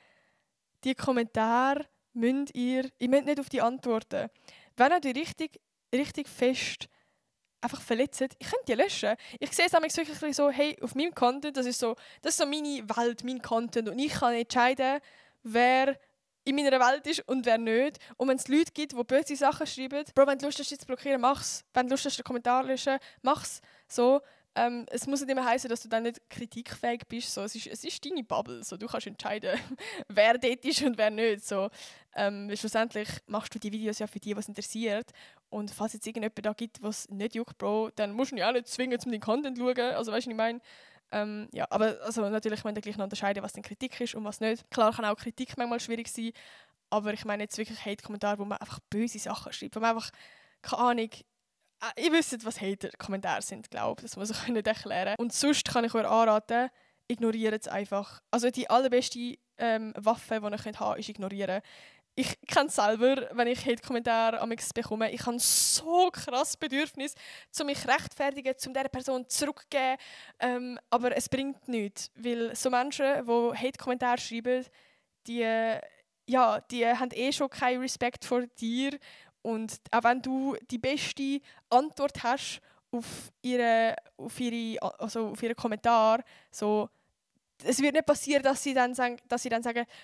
die Kommentare müsst ihr müsst nicht auf die antworten. Wenn ihr die richtig fest einfach verletzen, ich könnte die löschen. Ich sehe es manchmal wirklich so, hey, auf meinem Content, das ist so meine Welt, mein Content und ich kann entscheiden, wer in meiner Welt ist und wer nicht. Und wenn es Leute gibt, die böse Sachen schreiben, Bro, wenn du Lust hast, dich zu blockieren, mach's. Wenn du Lust hast, den Kommentar zu löschen, mach's. So, es muss nicht immer heißen, dass du dann nicht kritikfähig bist. So, es ist deine Bubble. So, du kannst entscheiden, wer dort ist und wer nicht. So, schlussendlich machst du die Videos ja für die, was interessiert. Und falls es irgendjemand da gibt, was nicht juckt, Bro, dann musst du ihn ja auch nicht zwingen, um den Content zu schauen. Also weißt du, was ich meine? Ja, aber also natürlich müssen wir gleich noch unterscheiden, was denn Kritik ist und was nicht. Klar kann auch Kritik manchmal schwierig sein, aber ich meine jetzt wirklich Hate-Kommentare, wo man einfach böse Sachen schreibt, wo man einfach, keine Ahnung, ihr wisst, was Hater-Kommentare sind, glaube ich, das muss ich nicht erklären. Und sonst kann ich euch anraten, ignoriert es einfach. Also die allerbeste Waffe, die ihr haben könnt, ist ignorieren. Ich kenne es selber, wenn ich Hate-Kommentare bekomme. Ich habe so krass Bedürfnis, mich rechtfertigen, um dieser Person zurückzugeben. Aber es bringt nichts. Weil so Menschen, die Hate-Kommentare schreiben, die haben schon keinen Respekt vor dir. Und auch wenn du die beste Antwort hast auf ihren Kommentar, so, es wird nicht passieren, dass sie dann sagen,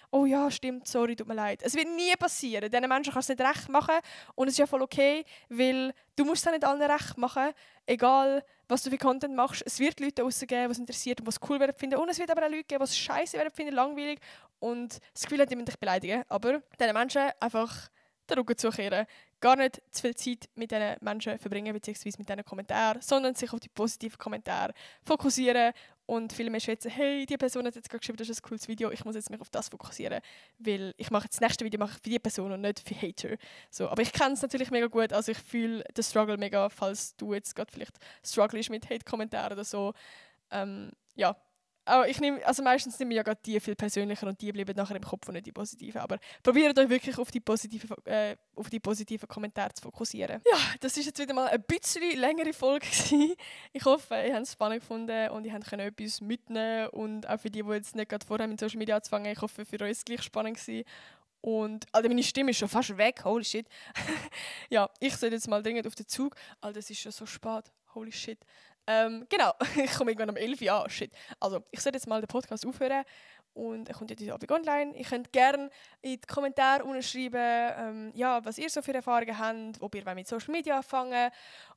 oh ja, stimmt, sorry, tut mir leid. Es wird nie passieren. Diesen Menschen kannst du nicht recht machen und es ist ja voll okay, weil du musst es nicht allen recht machen, egal was du für Content machst. Es wird Leute rausgeben, was interessiert und was cool werden finden und es wird aber auch Leute geben, die es scheiße werden finden, langweilig und das Gefühl haben, die müssen dich beleidigen. Aber diesen Menschen einfach den Rücken zukehren. Gar nicht zu viel Zeit mit diesen Menschen verbringen, beziehungsweise mit diesen Kommentaren, sondern sich auf die positiven Kommentare fokussieren und viel mehr schätzen, hey, die Person hat jetzt gerade geschrieben, das ist ein cooles Video, ich muss jetzt mich auf das fokussieren, weil ich mache jetzt das nächste Video für die Person und nicht für Hater. So, aber ich kenne es natürlich mega gut, also ich fühle den Struggle mega, falls du jetzt gerade vielleicht strugglest mit Hate-Kommentaren oder so. Ja. Aber meistens nehme ich ja gerade die viel persönlicher und die bleiben nachher im Kopf und nicht die positiven. Aber probiert euch wirklich auf die positiven Kommentare zu fokussieren. Ja, das war jetzt wieder mal eine bisschen längere Folge gewesen. Ich hoffe, ihr habt es spannend gefunden und ihr könnt etwas mitnehmen. Und auch für die jetzt nicht gerade vorhaben, mit Social Media anzufangen, ich hoffe, für euch ist es gleich spannend gewesen. Und Alter, meine Stimme ist schon fast weg, holy shit. Ja, ich sollte jetzt mal dringend auf den Zug. Alter, es ist schon so spät, holy shit. Genau, ich komme irgendwann um 11 Uhr an. Shit. Also, ich sollte jetzt mal den Podcast aufhören und er kommt jetzt heute Abend online. Ihr könnt gerne in die Kommentare unten schreiben, was ihr so für Erfahrungen habt, ob ihr mit Social Media anfangen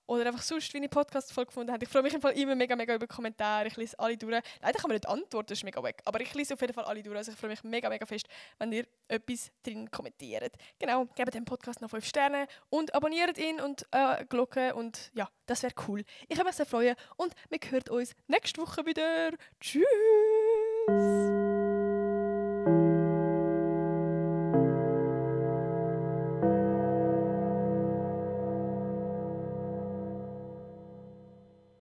oder einfach sonst, wie ihr Podcast-Folge gefunden habt. Ich freue mich im Fall immer mega, mega über Kommentare. Ich lese alle durch. Leider kann man nicht antworten, das ist mega weg. Aber ich lese auf jeden Fall alle durch. Also ich freue mich mega, mega fest, wenn ihr etwas drin kommentiert. Genau, gebt dem Podcast noch 5 Sterne und abonniert ihn und Glocke und ja, das wäre cool. Ich würde mich sehr freuen und wir hören uns nächste Woche wieder. Tschüss!